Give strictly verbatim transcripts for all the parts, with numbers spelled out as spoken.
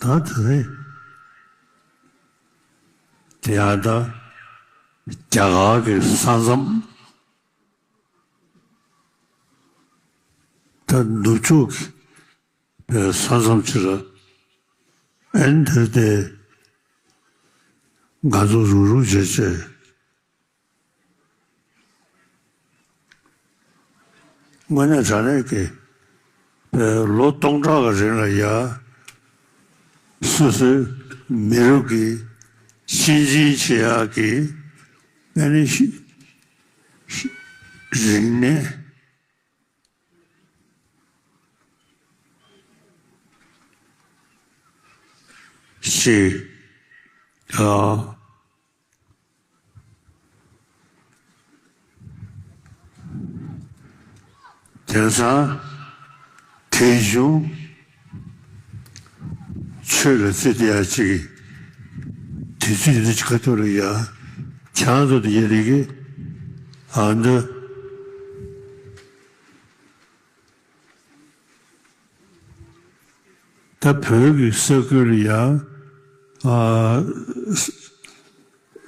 ད་དེ་རེད། དེ་ཡང་ད་རྒྱ་གར་གྱི་ས་མཚམས། ད་ནུབ་ཕྱོགས་ཀྱི་ས་མཚམས་ཅིག་ལ་ཨན་དེར་དེ་ང་ཚོ་རུག་རུག་བྱས་བྱས། དངོས་གནས་དྲང་གནས་ཀྱི་ལོ་སྟོང་ཕྲག་གི་རིང་ལ་ཡ། སོ་སོའི་མི་རབས་ཀྱི་གཅེས་འཛིན་བྱེད་ཡག་གི་ཨ་ནི་ཤི་ཤི་རིག་གནས་ཤིག་ཨ། དེང་སང་ཐེ་ཞུང་ཆོས་ལ་བརྩི་བསྡད་ཡ་ཅིག་གི་དུས་ཚོད་འདི་ཅིག་ཁ་ཐུག་ལ་ཡ་ཆང་ཚོ་དེ་ཡ་རིག་གི་ཨ་འདི། ད་བོད་ཀྱི་ས་ཁུལ་ལ་ཡང་ཨ་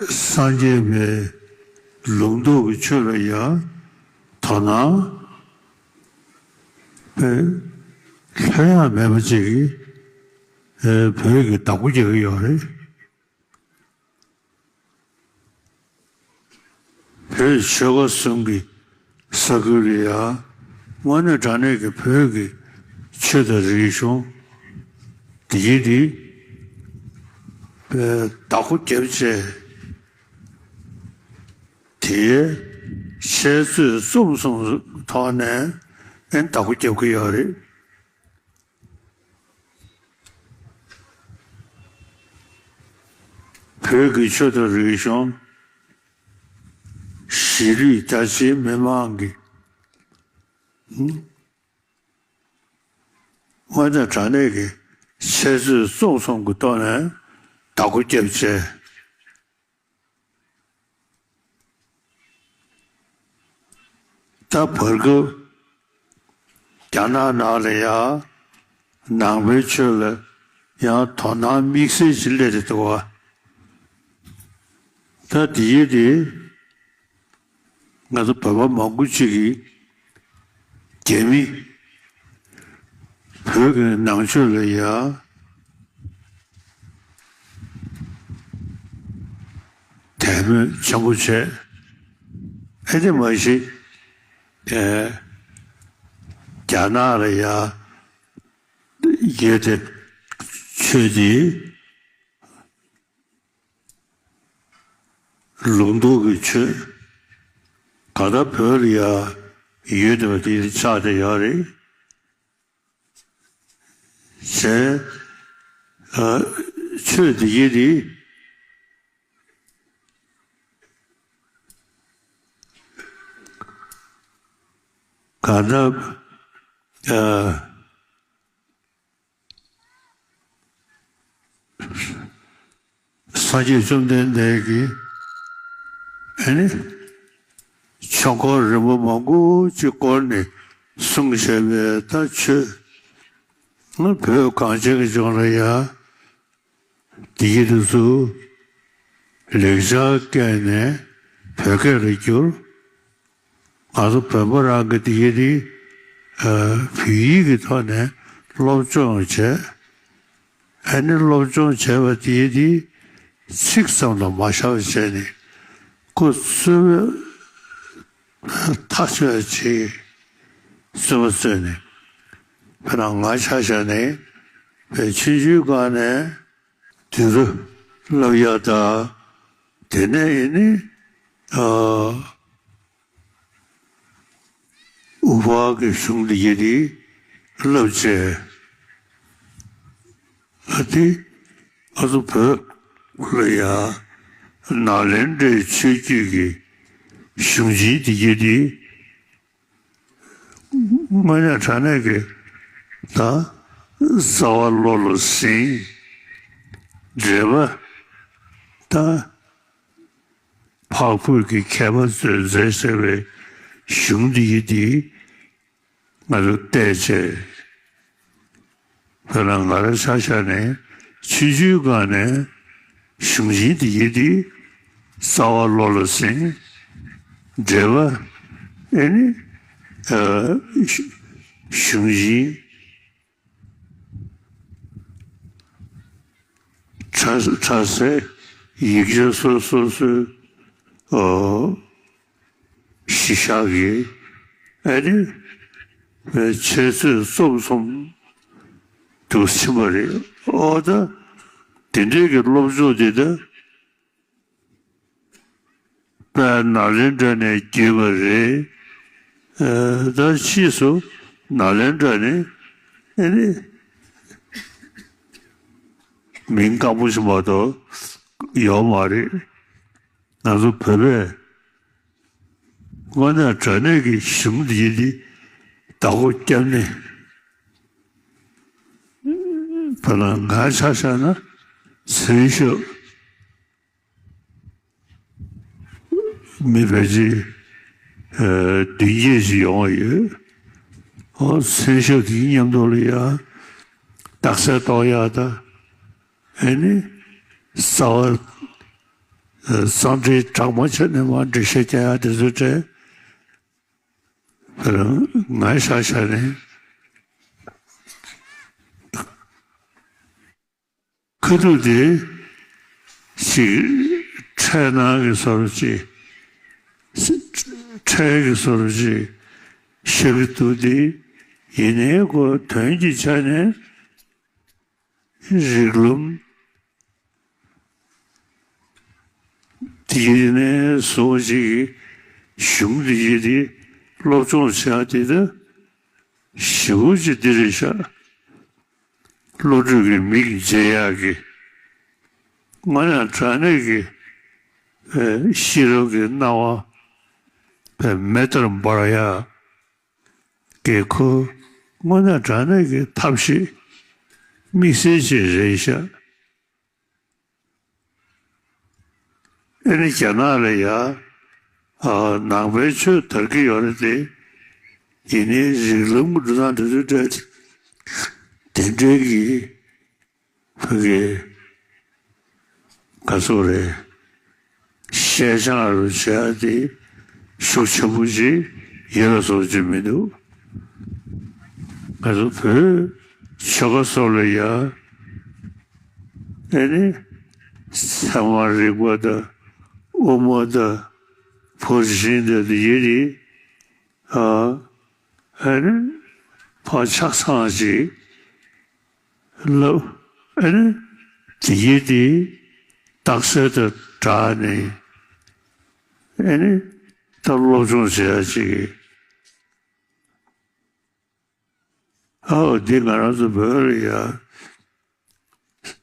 སངས་རྒྱས་པའི་ལུང་རྟོགས་ཀྱི་ཆོས་ལ་ཡང་དོ་སྣང་ལྷོད་ཡངས་མེད་པ་ཅིག་གིས་ཨ་བོད་ཀྱི་བདག་པོ་རྒྱག་གི་ཡོད་རེད། བོད་ཆོལ་ཁ་གསུམ་གྱི་ས་ཁུལ་ལ་ཡང་དངོས་གནས་དྲང་གནས་ཀྱི་བོད་ཀྱི་ཆོས་དང་རིག་གཞུང་འདི་ཡིན་འདི་བདག་པོ་རྒྱབ་བྱས་དེའི་འཆད་རྩོད་རྩོམ་གསུམ་ཐོག་ནས་ཨེ་བདག་པོ་རྒྱབ་ཀྱི་ཡོད་རེད། བོད་ཀྱི་ཆོས་དང་རིག་གཞུང་གཞིས་ལུས་རྒྱ་ཆེའི་མི་མང་གི་དངོས་གནས་དྲང་གནས་ཀྱི་འཆད་རྩོད་རྩོམ་གསུམ་གྱི་ཐོག་ནས་བདག་པོ་རྒྱབ་བྱས། ད་བར་སྐབས་རྒྱ་ནག་ནང་ལ་ཡང་ནང་པའི་ཆོས་ལ་ཡང་དོ་སྣང་དམིགས་བསལ་ཞིག་སླེབས་ཏེ་འདུག་བ། ད་དེ་ཡིན་དེ་ང་ཚོ་བོད་པ་མང་པོ་ཅིག་གིས་རྒྱ་མི་བོད་ཀྱི་ནང་ཆོས་ལ་ཡང་དད་མོས་ཆེན་པོ་བྱས། ཨེ་དེ་མ་གཞི་ཨེ་རྒྱ་ནག་ལ་ཡང་ཡོད་དེ་ཆོས་དེ། ལུང་རྟོགས་ཀྱི་ཆོས་ག་ད་བོད་ལ་ཡང་ཡོད་བསྡད་པ་དེ་ཆགས་བསྡད་ཡོད་རེད། བྱས་ཨ་ཆོས་འདི་ཡིན་དེ་ག་ད་ཨ། སངས་རྒྱས་བཅོམ་ལྡན་འདས་ཀྱིས་ཨ་ནི་ཆོས་འཁོར་རིམ་པ་མང་པོ་ཅིག་བསྐོར་ནས་གསུངས་བཞག་པའི་ད་ཆོས་ང་བོད་གངས་ཅན་གྱི་ལྗོངས་ལ་ཡང་འདི་ཡི་དུས་སུ་ལེགས་སྦྱར་བཀལ་ནས་བོད་སྐད་ལ་བསྒྱུར། ང་ཚོ་བོད་པ་རང་གི་དེ་གའི་དེ་བོད་ཡིག་གི་ཐོག་ནས་སློབ་སྦྱོང་བྱས། ཨ་ནི་སློབ་སྦྱོང་བྱས་པ་དེ་དེ་ཚིག་ཙམ་ལ་མ་བཞག་པ་བྱས་ནས་ཁོ་གཙོ་བོ་ཐག་ཆོད་ཅིག་གཙོ་བོ་བརྩོན་ནས་དཔེར་ན་ང་ཆ་བཞག་ནས་བོད་ཆུང་ཆུང་སྒང་ནས། དེ་ཚོ་བསླབ་ཡག་དང་། དེ་ནས་ཨེ་ནི་ཨ་དབུ་ཕར་གྱི་གཞུང་འདི་ཡི་དེ་བསླབ་བྱས། ཨ་དེ་ཨ་ཚོ་བོད་ལ་ཡང་ནཱ་ལེནྡྲའི་ཆོས་བརྒྱུད་ཀྱི་གཞུང་ཆེན་འདི་ཡི་དེ། དངོས་གནས་དྲང་གནས་ཀྱི་ད་རྩ་བ་བློ་ལ་ཟིན། འགྲེལ་པ་ད་འཕགས་བོད་ཀྱི་མཁས་པ་ཚོས་མཛད་བཞག་པའི་གཞུང་འདི་ཡི་འདི་ང་ཚོ་བལྟས་བྱས། དཔེར་ན་ང་རང་ཆ་བཞག་ནས་ ཆུང་ཆུང་སྒང་ནས་གཞུང་ཆེན་འདི་ཡིན་ཏེ། རྩ་བ་བློ་ལ་ཟིན། འགྲེལ་པ་ཨེ་ནི་ཨ་གཞུང་ཆེན་གྲྭ་གྲྭ་སའི་ཡིག་ཆ་སོ་སོ་སོའི་ཨོ་གཞི་བཞག་གི་ཨེ་ནི་འཆད་རྩོད་རྩོམ་གསུམ་དུ་ཕྱིན་པ་རེད། ཨོ་ད་དེ་འདྲའི་གི་སློབ་སྦྱོང་དེ་ད་དཔལ་ནཱ་ལེནྡྲ་ནས་བརྒྱུད་པ་རེད། ཨ་ད་ཕྱིས་སུ་ནཱ་ལེནྡྲ་ནི་ཨེ་ནི་མིང་དཀར་པོ་ཞིག་མ་གཏོགས་ཡོད་མ་རེད། ང་ཚོ་བོད་པས་དངོས་གནས་དྲང་གནས་ཀྱི་གཞུང་འདི་ཡིན་འདི་བདག་པོ་བརྒྱབ་ནས། བོད་ལ་ང་ཆ་བཞག་ན་མཚན་ཞབས་མི་ཕལ་ཆེར་ཨ་བདུན་བརྒྱད་ཅིག་ཡོང་བ་ཡོད། ཨོ་མཚན་ཞབས་དེའི་མཉམ་དུ་ལ་ཡ་རྟགས་གསལ་གཏོང་ཡག་དང་། ཨེ་ནི་རྩ་བ་ཨ་གཙང་སྦྲའི་སྦྲགས་མ་བྱས་ནས་མར་འགྲེལ་བཤད་རྒྱག་ཡག་དེ་ཚོ་སྤྲད། ང་ཆ་བཞག་ནས་ཁ་ཐུག་དེ་ཅིག་འཕྲལ་སྣང་གི་བཟོ་འདྲ་ཅིག་འཕྲལ་གྱི་བཟོ་འདྲ་ཅིག་ཤར་གྱི་འདུག་སྟེ། ཡིན་ནའི་ཁོ་དོན་གྱི་ཆ་ནས་རིགས་ལམ་དེ་ནས་བཟུང་ཅིག་གཞུང་དེ་ཡི་དེ་སློབ་སྦྱོང་བྱ་དེ་ད་ཞེ་པོ་ཅིག་འདི་རེད་ཤག་བློ་གྲོས་ཀྱི་མིག་འབྱེད་ཡག་གི་དངོས་གནས་དྲང་གནས་ཀྱི་ཨེ་ཤེས་རབ་ཀྱི་སྣང་བ་ཨེ་མེ་ལྟར་འབར་ཡག་གི་ཁོ་དངོས་གནས་དྲང་གནས་ཀྱི་ཐབས་ཤེས་དམིགས་བསལ་ཅིག་རེད་ཤག་ཨེ་ནི་རྒྱ་ནག་ལ་ཡ་ཨ་ནང་པའི་ཆོས་དར་གྱི་ཡོད་རེད་དེ། ཡིན་ནའི་རིགས་ལམ་གྱི་འགྲོ་སྟངས་དེ་ཚོ་འདྲ་དེ་འདྲའི་གི་ཕ་གི་ག་ཚོད་རེད། ཤེས་བྱ་རུ་བྱས་ཏེ་ཤུགས་ཆེན་པོ་ཅིག་ཡོད་ལ་སོགས་ཀྱི་མི་འདུག་ང་ཚོ་བོད་ཆོལ་ཁ་སོགས་ལ་ཡ་ཨེ་ནི་ཚད་མ་རིག་པ་དང་དབུ་མ་དང་ཕར་ཕྱིན་དང་དེ་ཡིན་དེ། ཨ་ཨེ་ནི་ཕར་ཆ་ཚང་ཅིག་ལབ། ཨེ་ནི་དེ་ཡིན་དེ་རྟགས་གསལ་དང་སྦྲགས་ནས་ཨེ་ནི་ད་སློབ་སྦྱོང་བྱེད་ཡ་ཅིག་ཨའོ་འདི་ང་རང་ཚོ་བོད་ལ་ཡ་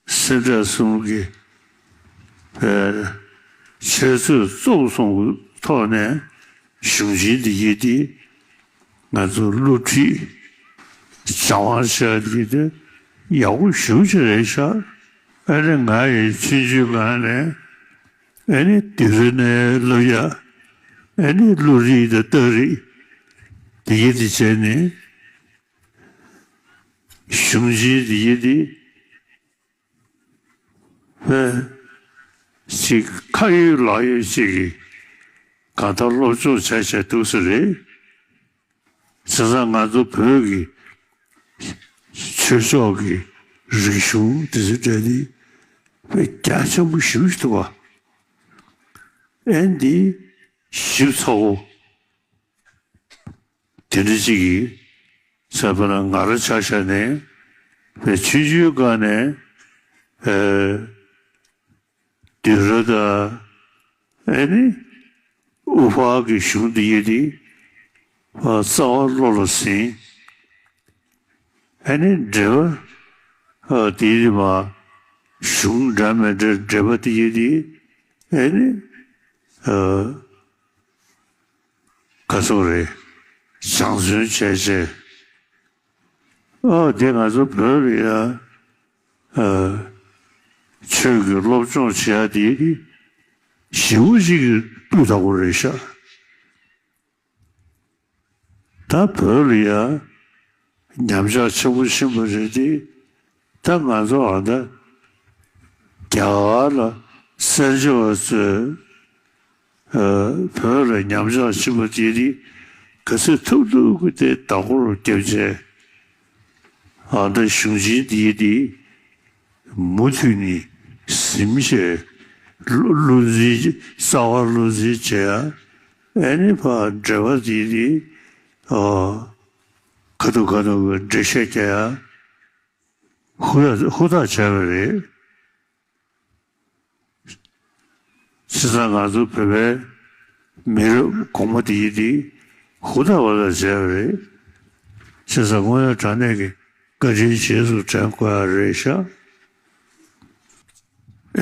སེ་འབྲས་གསུམ་གྱི་འཆད་རྩོད་རྩོམ་གསུམ་གྱི་ཐོག་ནས་གཞུང་ཆེན་འདི་ཡིན་དེ་ང་ཚོ་སློབ་ཁྲིད་སྦྱང་བ་བྱས་དེ་དེ་ཡག་པོ་ཞེ་པོ་ཅིག་རེད་ཤག་ཨ་ནི་ང་ཡི་ཆུང་ཆུང་སྒང་ནས་ཨ་ནི་དུས་རབས་ནས་སློབ་ཡ་ཨ་ནི་བློ་རིག་དང་རྟགས་རིག་དེ་ཡིན་དེ་བྱས་ནས། གཞུང་ཆེན་འདི་ཡིན་ཏེ། ཨེ། ཅིག་ཁ་ཡོད་ལག་ཡོད་ཅིག་གིས་གང་ལྟར་སློབ་སྦྱོང་བྱས་བྱས་འདུག་ས་རེད། བྱས་ཙང་ང་ཚོ་བོད་ཀྱི་ཆོས་ཕྱོགས་ཀྱི་རིག་གཞུང་འདི་ཚོ་འདྲ་ནི་དཔེ་རྒྱ་ཆེན་པོ་ཞེ་པོ་ཞིག་འདུག་བ། ཨེ་འདི་ཞིབ་ཚགས་པོ། དེ་འདྲ་ཅིག་གིས་ས་བོད་ན་ང་རང་ཆ་བཞག་ནས་བའི་ཆུང་ཆུང་སྒང་ནས་ཨེ་དུས་རབས་དང་ཨེ་ནི་དབུ་ཕར་གྱི་གཞུང་འདི་ཡིན་ཏེ་རྩ་བ་བློ་ལ་ཟིན། ཨེ་ནི་འགྲེལ་པ་ཨ་དེ་ཡིན་མ་གཞུང་འདྲ་མི་འདྲ་འགྲེལ་པ་དེ་ཡིན་ཏེ་ཨེ་ནི་ཨ། ག་ཚོད་རེད། སྦྱང་བརྩོན་བྱས་བྱས། ཨ་དེ་ང་ཚོ་བོད་ལ་ཡ་ཨ་ཆོས་ཀྱི་སློབ་སྦྱོང་བྱེད་ཡ་དེ་ཞེ་པོ་ཅིག་གི་སྤུས་དག་པོ་རེད་ཤག་ད་བོད་ལ་ཡ་ཉམས་ཆག་ཆེན་པོ་ཕྱིན་པ་རེད་དེ། ད་ང་ཚོ་ཨ་ད་ རྒྱ་གར་ལ་གསན་བྱ་བ་ཚོས་ཨ་བོད་ལ་ཉམས་ཆག་ཕྱིན་པ་དེ་ནི་ག་ཚོད་ཐུབ་ཐུབ་ཀྱིས་དེ་བདག་པོར་རྒྱབ་བྱས། ཨ་ད་གཞུང་ཆེན་འདིའི་འདི་མུ་མཐུད་ནས་ཟིན་བྱས་བློ་བློ་འཛིན་རྩ་བ་བློ་འཛིན་བྱས་ཡ། ཨ་ནི་ཕར་འགྲེལ་པ་འདིའི་འདི་ཨ་ཁ་ཐུག་ཁ་ཐུག་གི་འགྲེལ་བཤད་རྒྱག་ཡ་ཧུར་ཐག་ཧུར་ཐག་བྱས་པ་རེད། བྱས་ཙང་ང་ཚོ་བོད་པའི་མི་རབས་གོང་མ་དེ་ཡིན་དེ་ཧུར་ཐག་པ་ལ་བྱས་པ་རེད། བྱས་ཙང་དངོས་ཡོད་དྲང་གནས་ཀྱི་བཀའ་དྲིན་རྗེས་སུ་དྲན་དགོས་ཡ་རེད་ཤག་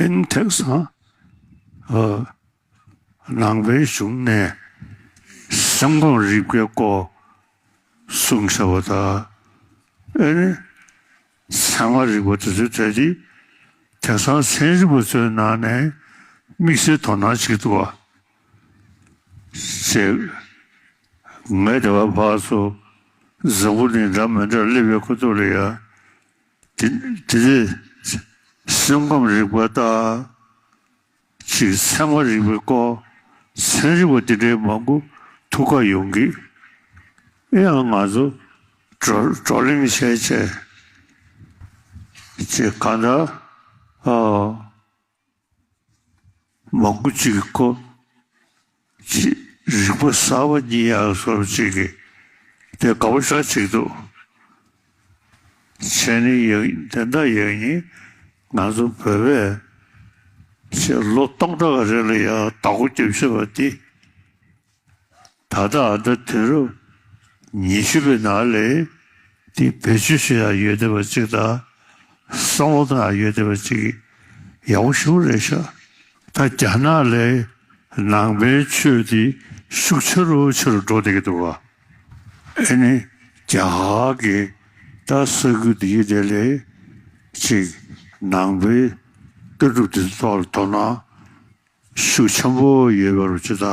ཨིན་ཐེག་སང་ཨ་ནང་པའི་གཞུང་ནས་སེམས་ཁམས་རིག་པའི་སྐོར་གསུངས་བཞག་པ་དང་། ཨེ་ནི། ཚད་མ་རིག་པ་དེ་ཚོའི་གྲས་དེ་དེང་སང་ཚན་རིག་པ་ཚོའི་ནང་ནས་དམིགས་བསལ་དོ་སྣང་བྱེད་ཀྱི་འདུག་བ། ཞེས། ངས་དེ་བ་ཕར་ཚུར་འཛམ་བུ་གླིང་འདྲ་མི་འདྲ་སླེབས་པའི་ཁ་ཐུག་ལ་ཡ། དེ་དེ་དེ་སེམས་ཁམས་རིག་པ་དང་། ཅིག་ཚད་མ་རིག་པའི་སྐོར་ཚན་རིག་པ་འདི་འདྲའི་མང་པོ་ཐུག་ག་ཡོང་གི། ཨེ་ཡང་ང་ཚོ་བགྲོ་བགྲོ་གླེང་བྱས་བྱས་ཅིག་གང་ལྟར་ཨ་མང་པོ་ཅིག་གི་སྐོར་ཅིག་རིག་པ་གསར་པ་རྙེད་ཡག་བཟོ་འདྲ་ཅིག་གི་དེ་དགའ་པོ་ཞེ་དྲག་ཅིག་འདུག་བྱས་ནས་ཡང་དེ་འདྲ་ཡང་ཡིན། ང་ཚོ་བོད་པས་ཕྱི་ལོ་སྟོང་ཕྲག་ག་རེ་ལ་ཡང་བདག་པོ་རྒྱབ་བཞིན་པ་འདི། ད་ལྟ་ཨ་ད་དུས་རབས་ཉི་ཤུ་པའི་ནང་ལ་འདི་བེད་སྤྱོད་བྱེད་ཡག་ཡོད་བསྡད་པ་ཅིག་དང་བསམ་བློ་གཏོང་ཡག་ཡོད་བསྡད་པ་ཅིག་ཡག་པོ་ཞེ་པོ་རེད་ཤག་ད་རྒྱ་ནག་ལ་ནང་པའི་ཆོས་འདི་ཤུགས་ཆེ་རུ་ཆེ་རུ་འགྲོ་བསྡད་ཀྱི་འདུག་བ། ཨེ་ནི་རྒྱ་གར་གྱི་ད་ས་ཁུལ་འདིའི་དེ་ལས་ཅིག་ནང་པའི་ལྟ་གྲུབ་དེ་ཚོ་ཐོག་ལ་དོ་སྣང་ཤུགས་ཆེན་པོ་ཡོད་པ་རུ་ཅི་ད།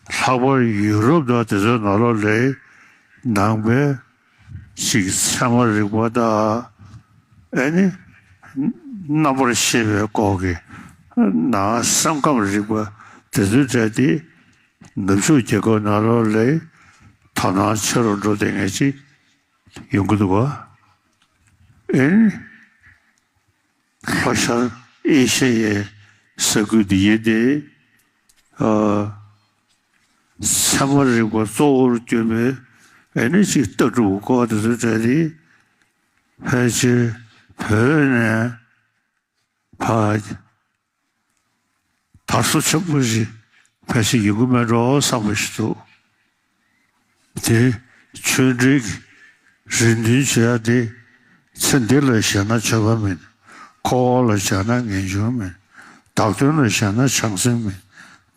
ལྷག་པར་ཡུ་རོབ་དང་དེ་ཚོའི་ནང་ལོགས་ལ་ནང་པའི་ཅིག་ཚད་མ་རིག་པ་དང་། ཨེ་ནི། རྣམ་པར་ཤེས་པའི་སྐོར་གྱི་ནང་སེམས་ཁམས་རིག་པ་དེ་ཚོའི་གྲས་དེ་ནུབ་ཕྱོགས་རྒྱལ་ཁབ་ནང་ལོགས་ལ་དོ་སྣང་ཆེ་རུ་འགྲོ་བསྡད་མཁན་ཅིག་ཡོང་གི་འདུག་ག་ཨེ་ནི། ལྷོ་ཤར་ཨེ་ཤ་ཡའི་ས་ཁུལ་འདི་ཡིན་ཏེ། ཨ། ཚད་མ་རིག་པ་གཙོ་བོར་གྱུར་པའི་ཨེ་ནི་ཅིག་ལྟ་གྲུབ་སྐོར་དེ་ཚོའི་གྲས་དེ་ཕལ་ཆེར་བོད་ནས་ཕར་དར་སོ་ཆེན་པོ་ཞིག་ཕལ་ཆེར་ཡོང་གི་མེད་འགྲོ་བསམ་པ་ཞིག་འདུག་དེ་ཆོས་འབྲེལ་གྱི་རེ་འདུན་བྱེད་ཡ་དེ། ཚེ་འདི་ལ་བཞེས་ན་ཆོས་པ་མིན། འཁོར་བ་ལ་བཞེས་ན་ངེས་འབྱུང་མིན། བདག་དོན་ལ་བཞེས་ན་བྱང་སེམས་མིན།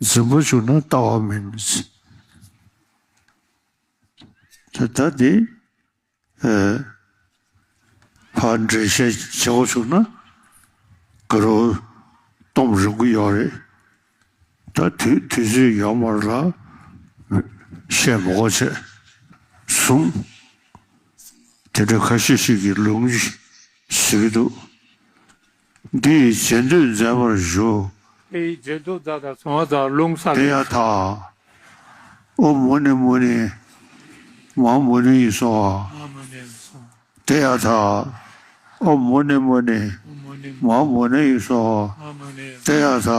འཛིན་པ་བཅུག་ན་ལྟ་བ་མིན། ད་ལྟ་དེ། ཨེ། ཕར་འགྲེལ་བཤད་བྱེད་དགོས་བྱུང་ན་དགའ་རབ་གཏོང་རིན་པོ་ཡོད་རེད། ད་དུས་དུས་ཚོད་ཡོད་མ་རེད་ལ་བཤད་མི་དགོས་བྱས་བཟུང་། དེ་འདྲ་ཁ་ཤས་ཤིག་གིས་ལུང་ཞིག་ཟེར་གྱི་འདུག་འདི་ཡི་རྗེས་ཟློས་མཛད་པར་ཞུ། དེ་ཡི་རྗེས་ཟློས་མཛད་དང་བྱུང་བ་དང་ལུང་བསམ། དེ་ཡང་དག་ཨོཾ་མུ་ནེ་མུ་ནེ་མ་ཧཱ་མུ་ནེ་ཡེ་སྭཱ་ཧཱ། དེ་ཡང་དག་ཨོཾ་མུ་ནེ་མུ་ནེ་མ་ཧཱ་མུ་ནེ་ཡེ་སྭཱ་ཧཱ། དེ་ཡང་དག་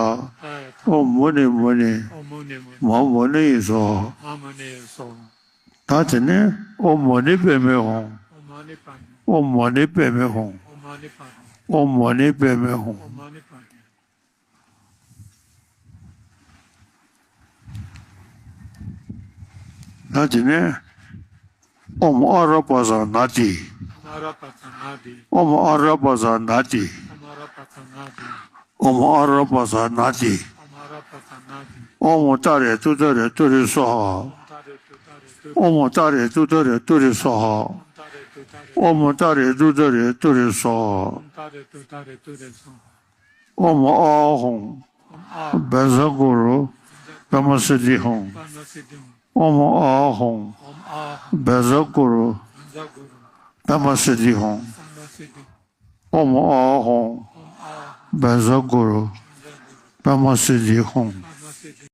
ཨོཾ་མུ་ནེ་མུ་ནེ་མ་ཧཱ་མུ་ནེ་ཡེ་སྭཱ་ཧཱ། ད་དེ་ནས་ཨོཾ་མུ་ནེ་པདྨེ་ཧཱུྃ། ཨོཾ་མུ་ནེ་པདྨེ་ཧཱུྃ། ཨོཾ་མུ་ནེ་པདྨེ་ཧཱུྃ། ད་དེ་ནས་ཨོཾ་ཨ་ར་པ་ཙ་ན་དྷཱིཿ། ཨོཾ་ཨ་ར་པ་ཙ་ན་དྷཱིཿ། ཨོཾ་ཨ་ར་པ་ཙ་ན་དྷཱིཿ། ཨོཾ་ཏཱ་རེ་ཏུཏྟཱ་རེ་ཏུ་རེ་སྭཱ་ཧཱ། ཨོཾ་ཏཱ་རེ་ཏུཏྟཱ་རེ་ཏུ་རེ་སྭཱ་ཧཱ། ཨོཾ་ཏཱ་རེ་ཏུཏྟཱ་རེ་ཏུ་རེ་སྭཱ་ཧཱ། ཨོཾ་ཨཱཿཧཱུྃ། བཛྲ་གུ་རུ་པདྨ་སིདྡྷི་ཧཱུྃ། ཨོཾ་ཨཱཿཧཱུྃ། བཛྲ་གུ་རུ་པདྨ་སིདྡྷི་ཧཱུྃ། ཨོཾ་ཨཱཿཧཱུྃ། བཛྲ་གུ་རུ་པདྨ་སིདྡྷི་ཧཱུྃ།